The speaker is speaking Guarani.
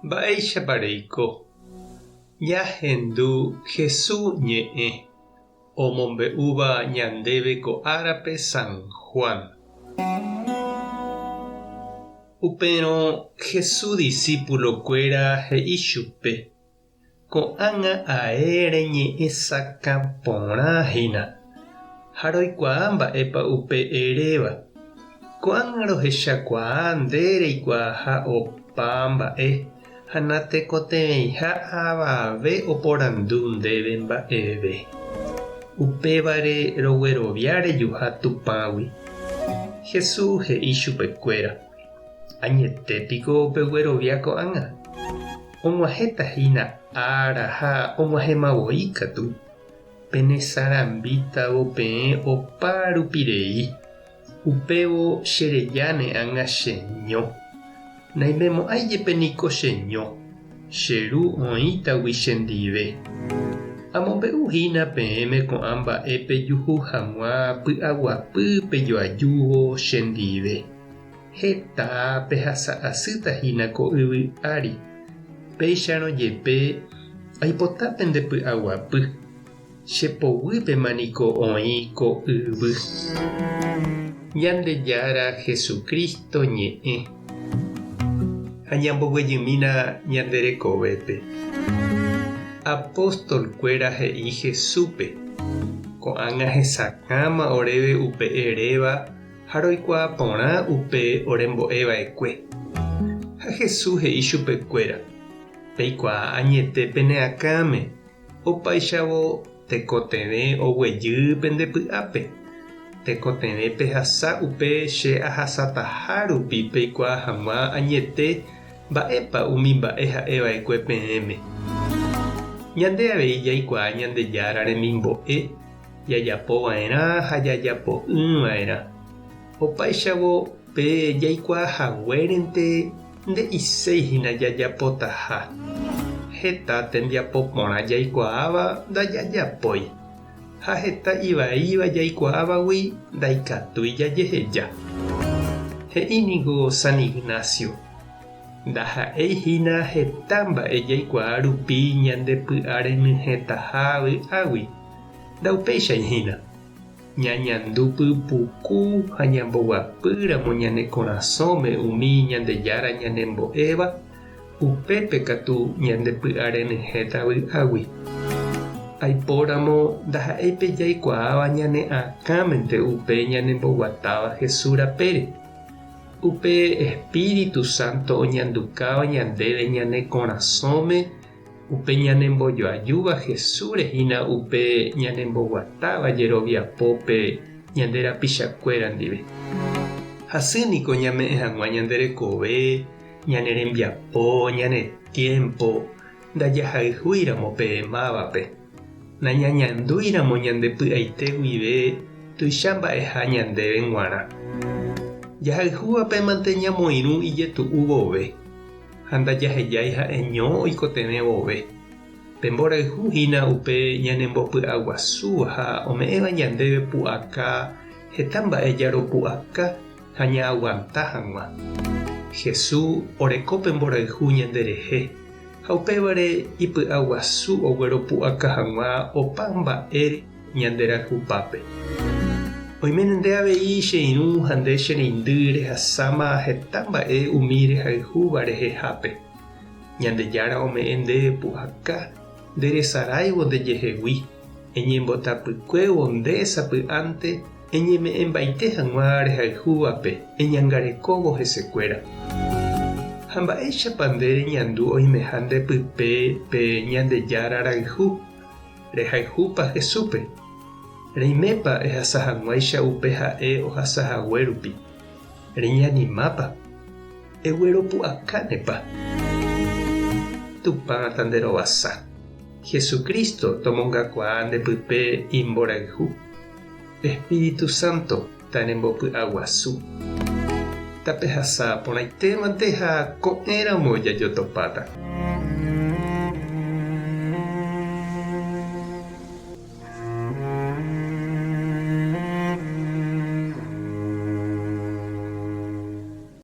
Mba'éichapa reiko? Ñahendu Hesu ñe'ẽ omombe'úva ñandéve ko árape San Juan. Upérõ Hesu disípulokuéra he'i chupe, Ko'ág̃a ae reñe'ẽ sakã porã hína, ha roikuaa mba'épa upe eréva. Ko'ág̃a rohechakuaa nde reikuaaha opa mba'e ha natekotevẽiha avave oporandu ndéve mba'eve. Upévare roguerovia rejuha Tupãgui. Jesús he'i chupekuéra. Añete piko peguerovia ko'ág̃a? Og̃uahẽta hína ára ha og̃uahẽma voi katu, penesarambítavo peẽ opa rupi rei, upévo cherejáne ág̃a cheño. Naimemo'ãi jepe niko cheño, che Ru oĩtagui chendive. Amombe'u hína peẽme ko'ã mba'e pejuhu hag̃ua py'aguapy pejoajúvo chendive. Heta pehasa asýta hína ko yvy ári. Péicharõ jepe aipota pende py'aguapy, che poguýpema niko oĩ ko yvy. Ñandejára Jesucristo ñe'ẽ. Ha ñamboguejymína ñande rekovépe. Apóstol kuéra he'i Jesúspe, Ko'ág̃a hesakãma oréve upe eréva Ha roikuaa porã upe orembo'e va'ekue. Ha Jesús he'i chupe kuéra, Peikuaa añete pene akãme, opáichavo tekotevẽ oguejy pende py'ápe. Tekotevẽ pehasa upe che ahasataha rupi peikuaa hag̃ua añete mba'épa umi mba'e ha'e va'ekue peẽme. Ñande avei jaikuaa Ñandejára remimbo'e Jajapo va'erã ha jajapo'ỹ va'erã. Opáichavo pe jaikuaa haguérente nde'iséi hína jajapotaha. Heta tembiapo porã jaikuaáva ndajajapói, ha heta ivaíva jaikuaávagui ndaikatúi jajeheja. He'i ningo San Ignacio, Ndaha'éi hína heta mba'e jaikuaa rupi ñande py'a renyhẽtaha vy'águi. Ndaupéichai hína. Ñañandu pypuku ha ñamboguapýramo ñane korasõme umi Ñandejára ñanembo'éva, upépe katu ñande py'a renyhẽta vy'águi. Aipóramo ndaha'éi pe jaikuaáva ñane akãmente upe ñanemboguatáva Jesús rapére. Upe Espíritu Santo oñandukáva ñandéve ñane korasõme, Upe ñanembojoajúva Jesúsre hína upe ñanemboguatáva jeroviapópe ñande rapichakuéra ndive. Hasy niko ñame'ẽ hag̃ua ñande rekove, ñane rembiapo, ñane tiémpo, ndajahayhúiramo pe mávape. Nañañandúiramo ñande py'aite guive tuicha mba'eha ñandéve g̃uarã. Jahayhúvape mante ñamoirũ ijetu'u vove. Ha ndajahejái ha'eño oikotevẽ vove. Pe mborayhu hína upe ñanembopy'aguasúva ha ome'ẽva ñandéve pu'aka heta mba'e jaropu'aka ha ñaaguanta hag̃ua. Jesús oreko pe mborayhu ñanderehe ha upévare ipy'aguasu ogueropu'aka hag̃ua opa mba'ére ñande rayhupápe. Oiméne nde avei che irũ ha nde che reindy rehasáma heta mba'e umi rehayhúva rehehápe. Ñandejára ome'ẽ ndéve pu'aka nde resaráivo ndejehegui, eñembotapykuévo nde sapy'ánte eñeme'ẽmbaite hag̃ua rehayhúvape eñangarekóvo hesekuéra. Ha mba'éichapa nde reñandu oimeha nde pype pe Ñandejára rayhu? Rehayhúpa Jesúspe? Reimépa ehasa hag̃uáicha upe ha'e ohasa hague rupi? Reñanimápa? Egueropu'akánepa? Tupã tanderovasa. Jesucristo tomongakuaa nde pype imborayhu. Espíritu Santo tanembopy'aguasu. Tapehasa porãitémante ha ko'ẽramo jajotopáta.